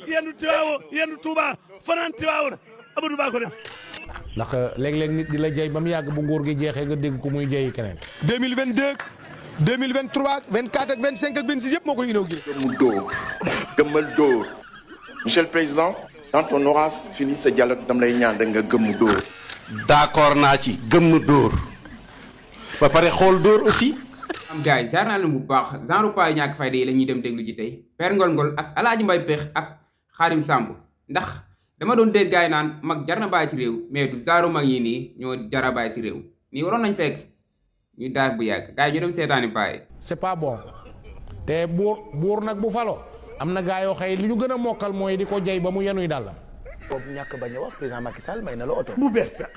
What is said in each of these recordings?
yendu Tiwaawo yendu Touba fanaan Tiwaawo Amadou Ba ko def. ndax léeg-léeg nit di la jey ba mu yàgg bu nguur gi jeexee nga dégg ko muy jeyi keneen. 2022 2023 24 ak 25 ak 26 yëpp moo koy inauguré. gëmmu dóor gëmmal dóor monsieur le président quand on aura fini ce dialogue dam lay ñaan rek nga gëmmu dóor. d'accord naa ci gëmmu dóor ba pare xool dóor aussi. am gars yi jaar naa leen bu baax genre pas ñàkk fayda yi la ñuy dem déglu ji tey Père Ngol Ngol ak Alaaji Mbay Peex ak Xaadim Samb ndax dama doon dégg gaay naan mag jar na bàyyi ci réew mais du genre mag yi nii ñoo jara bàyyi ci réew nii waroon nañ fekk ñu daal bu yàgg gars yi ñu dem seetaani bàyyi. c'est pas bon te buur nag bu falo am na gaa yoo xëy li ñu gën a mokkal mooy di ko jey ba mu yenuy dàllam. boobu ñàkk bañ a wax président Macky Sall may na la oto. bu bees peq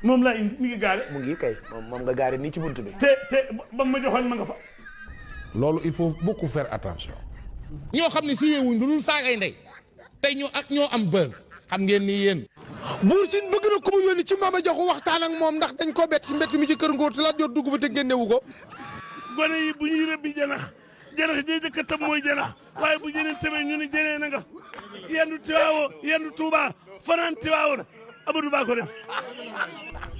moom laa indi mi ngi gaare. mu ngi kay moom nga gaare nii ci buntu bi. te ba ma joxoon ma nga fa. loolu il faut beaucoup faire attention. ñoo xam ne si wuñ lu dul saagay ndey tey ñoo am buzz xam ngeen ni yéen. Buur Sine bëgg na ku mu yónni ci Mama Jaxu waxtaan ak moom ndax dañ koo bett ci mbett mi ci kër Ngor te la jot dugg ba te génnewu ko. gone yi bu ñuy rëbbi janax janax jay jëkk a tëb mooy janax waaye bu jëneen tëbee ñu ni jënee na nga yendu Tiwaawo yendu Touba fanaan Tiwaawo Amadou Ba ko def.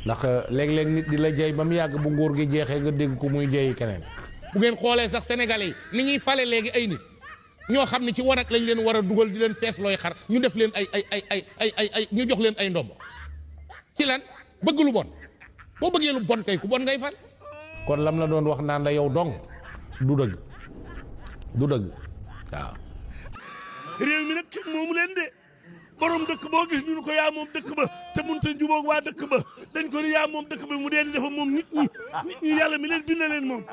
ndax léeg-léeg nit di la jey ba mu yàgg bu nguur gi jeexee nga dégg ko muy jeyi keneen. bu ngeen xoolee sax sénégalais yi ni ñuy fale léegi ay nit ñoo xam ne ci warak lañ leen war a dugal di leen fees looy xar ñu def leen ay ñu jox leen ay ndombo ci lan bëgg lu bon boo bëggee lu bon kay ku bon ngay fal. kon lam la doon wax naan la yow dong du dëgg waaw. réew mi nag kenn moomu leen de borom dëkk boo gis ñu ko yaa moom dëkk ba te mënut a jubóog waa dëkk ba dañ ko ni yaa moom dëkk ba mu dee di dafa moom nit ñi yàlla mi leen bind leen moom.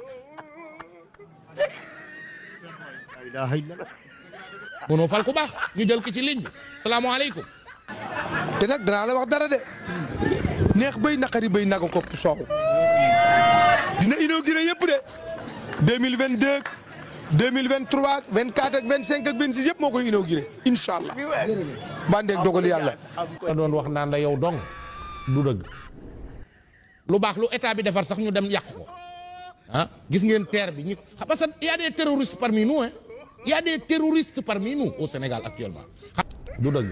mënoo fal ku baax ñu jël ko ci ligne bi salaamaaleykum. te nag danaa la wax dara de neex béy naqari béy naga kopp soow dina inauguré yëpp de 2022 2023 24 ak 25 ak 26 yëpp moo koy inauguré incha allah. bandeeg dogal yàlla. la doon wax naan la yow dong du dëgg lu baax lu état bi defar sax ñu dem yàq ko ah gis ngeen terre bi ñu parce que y a des terroristes parmi nous hein y a des terroristes parmi nous au Sénégal actuellement. du dëgg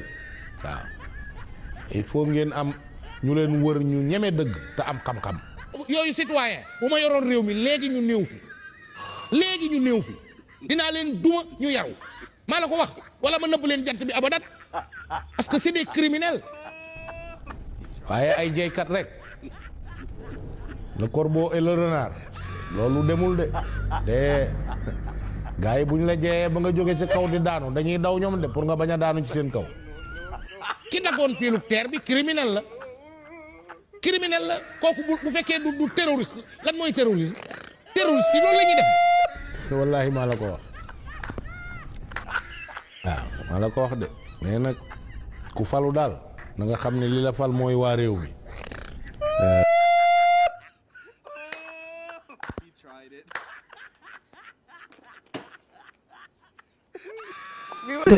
waaw il faut ngeen am ñu leen wër ñu ñeme dëgg te am xam-xam. yooyu citoyen bu ma yoroon réew mi léegi ñu néew fi dinaa leen duma ñu yaru maa la ko wax wala ma nëbb leen jant bi abadat parce que c'est des criminels. waaye ay jeykat rek le corbeau et le renard loolu demul de gars yi bu ñu la jeyee ba nga jóge ci kaw di daanu dañuy daw ñoom de pour nga bañ a daanu ci seen kaw. ki dagoon fiilu terre bi criminel la kooku bu fekkee du terroriste lan mooy terroriste yi loolu la ñuy def. wallahi maa la ko wax waaw maa la ko wax de mais nag ku falu daal na nga xam ne li la fal mooy waa réew mi.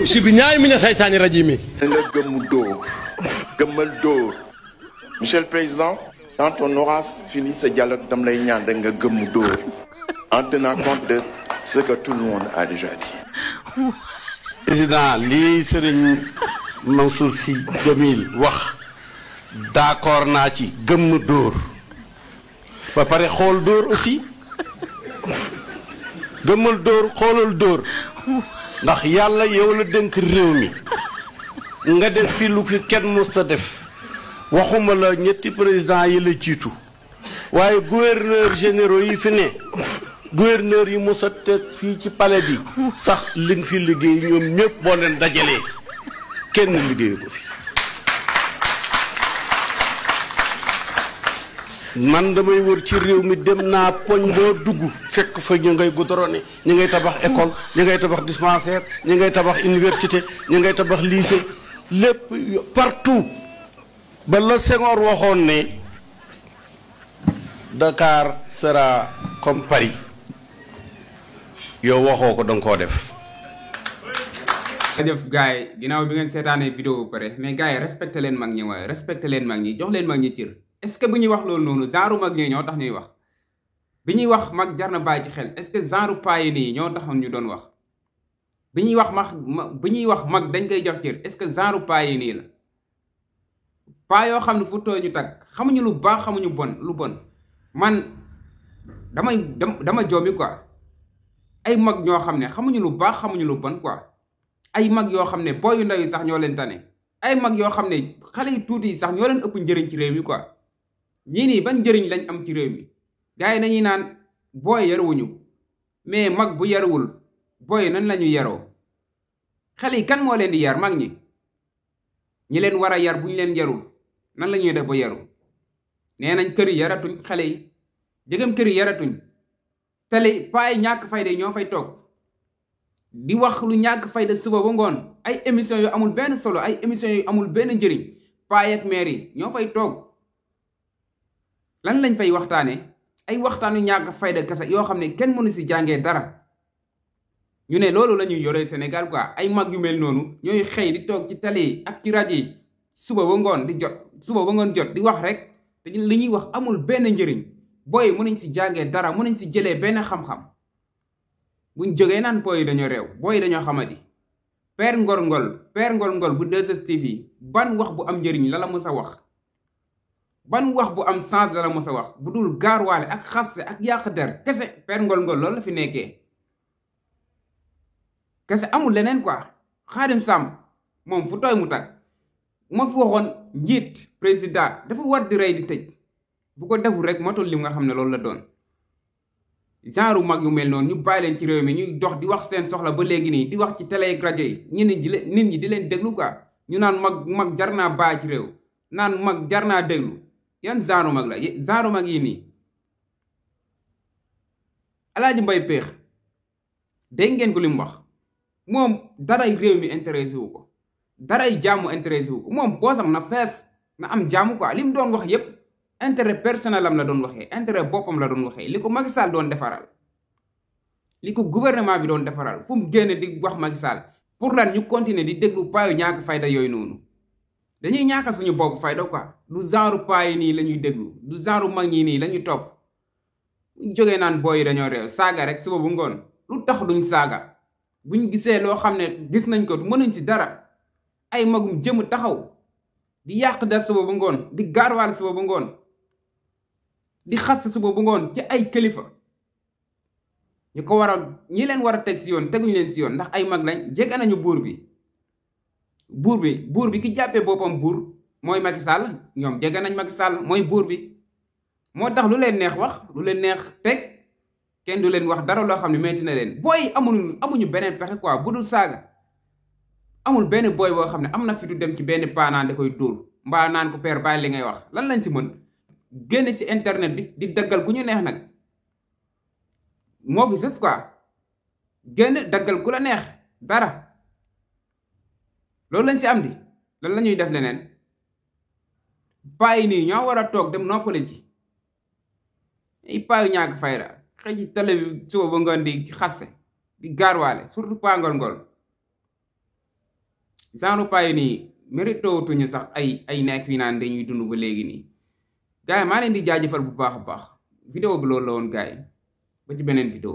sibiñaay mi ña saytaani rajimi nga gëmmu dóor gëmmal dóor monsieur le président quand on aura fini ce dialogue dam lay ñaan rek nga gëmmu dóor en tenant compte de ce que tout le monde a déjà dit. président lii Serigne Mansour Sy Djamil wax d'accord naa ci gëmm dóor ba pare xool dóor aussi gëmmal dóor xoolal dóor ndax yàlla yow la dénk réew mi nga def fi lu fi kenn musta def waxuma la ñetti président yi la jiitu waaye gouverneur généraux yi fi ne gouverneur yi mos a teg fii ci palais bi sax li nga fi liggéey ñoom ñëpp boo leen dajalee kenn liggéey ko fi man damay wër ci réew mi dem naa poñ boo dugg fekk fa ñu ngay goudronné ñu ngay tabax école ñu ngay tabax dispensaire ñu ngay tabax université ñu ngay tabax lycée lépp partout ba la Senghor waxoon ne Dakar sera comme Paris yow waxoo ko danga koo def. jërëjëf gars yi ginnaaw bi ngeen seetaanee vidéo bu pare mais gars yi respecté leen mag ñi waaye respecté leen mag ñi jox leen mag ñi cër est-ce que bu ñuy wax loolu noonu genre mag ñi ñoo tax ñuy wax bi ñuy wax mag jar na bàyyi ci xel est-ce que genre paa yi nii ñoo taxoon ñu doon wax bi ñuy wax mag dañ koy jox cër est-ce que genre paa yi nii la paa yoo xam ne fu tooy ñu tag xamuñu lu baax xamuñu lu bon man dama joomi quoi ay mag ñoo xam ne xamuñu lu baax xamuñu lu bon quoi ay mag yoo xam ne booy yu ndaw yi sax ñoo leen tane ay mag yoo xam ne xale yu tuuti yi sax ñoo leen ëpp njëriñ ci réew mi quoi ñii nii ban njëriñ lañ am ci réew mi gars yi nañuy naan booy yaruwuñu mais mag bu yaruwul booy nan la ñu yaroo xale yi kan moo leen di yar mag ñi leen war a yar bu ñu leen yarul nan la ñuy def ba yaru nee nañ kër yi yaratuñ xale yi jegem kër yi yaratuñ télé paa yi ñàkk fayda ñoo fay toog di wax lu ñàkk fayda suba ba ngoon ay émission yu amul benn solo ay émission yu amul benn njëriñ paa yi ak maire yi ñoo fay toog lan lañ fay waxtaane ay waxtaan yu ñàkk fayda kese yoo xam ne kenn mënu si jàngee dara ñu ne loolu la ñuy yoree Sénégal quoi ay mag yu mel noonu ñooy xëy di toog ci télé yi ak ci rajo yi suba ba ngoon jot di wax rek te li ñuy wax amul benn njëriñ booy mënuñ si jàngee dara mënuñ si jëlee benn xam-xam buñ jógee naan booy dañoo réew booy dañoo xamadi Père Ngor Ngol bu 2STV ban wax bu am njëriñ la mës a wax ban wax bu am sens la mës a wax bu dul gaarwaale ak xaste ak yàq der kese Père Ngol loolu la fi nekkee kese amul leneen quoi Xaadim Samb moom fu tooy mu tag ma fi waxoon njiit président dafa war di rey di tëj bu ko deful rek motul li nga xam ne loolu la doon genre mag yu mel noonu ñu bàyyi leen ci réew mi ñuy dox di wax seen soxla ba léegi nii di wax ci télé ak rajo yi nit ñi di leen déglu quoi ñu naan mag jar naa bàyyi ci réew naan mag jar naa déglu yan genre mag la genre mag yi nii Alaaji Mbay Peex dégg ngeen ko li mu wax moom daray réew mi intéressé wu ko daray jàmm intéressé wu ko moom boosam na fees na am jàmm quoi li mu doon wax yépp intérêt personnel am la doon waxee intérêt boppam la doon waxee li ko Macky Sall doon defaral li ko gouvernement bi doon defaral fu mu génne di wax Macky Sall pour lan ñu continuer di déglu paayu ñàkk fayda yooyu noonu dañuy ñàkkal suñu bopp fayda quoi du genre paay nii la ñuy déglu du genre mag ñi nii la ñuy topp buñ jógee naan booy yi dañoo réew saaga rek suba bu ngoon lu tax duñ saaga buñ gisee loo xam ne gis nañ ko mënuñ si dara ay magum jëm taxaw di yàq der suba bu ngoon di gaarwaal suba bu ngoon di xas suba bu ngoon ci ay kilifa ñi leen war a teg si yoon teguñu leen si yoon ndax ay mag lañ jege nañu buur bi ki jàppee boppam buur mooy Macky Sall ñoom jege nañ Macky Sall mooy buur bi moo tax lu leen neex wax lu leen neex teg kenn du leen wax dara loo xam ne metti na leen booy amuñu beneen pexe quoi bu dul saaga amul benn booy boo xam ne am na fi du dem ci benn paanaan da koy dóor mbaa naan ko père bàyyi li ngay wax lan lañ si mën génn ci internet bi di daggal ku ñu neex nag moo fi sës quoi génn daggal ku la neex dara loolu lañ si am di lan la ñuy def leneen paa yi nii ñoo war a toog dem noppale ji ay paa yu ñàkk fayda xëy ci télé bi suba ba ngoon di xaste di gaarwaale surtout paa ngol genre paa yi nii mérito tuñu sax ay nekk fi naan dañuy dund ba léegi nii gars yi maa leen di jaajëfal bu baax a baax vidéo bi loolu la woon gars yi ba ci beneen vidéo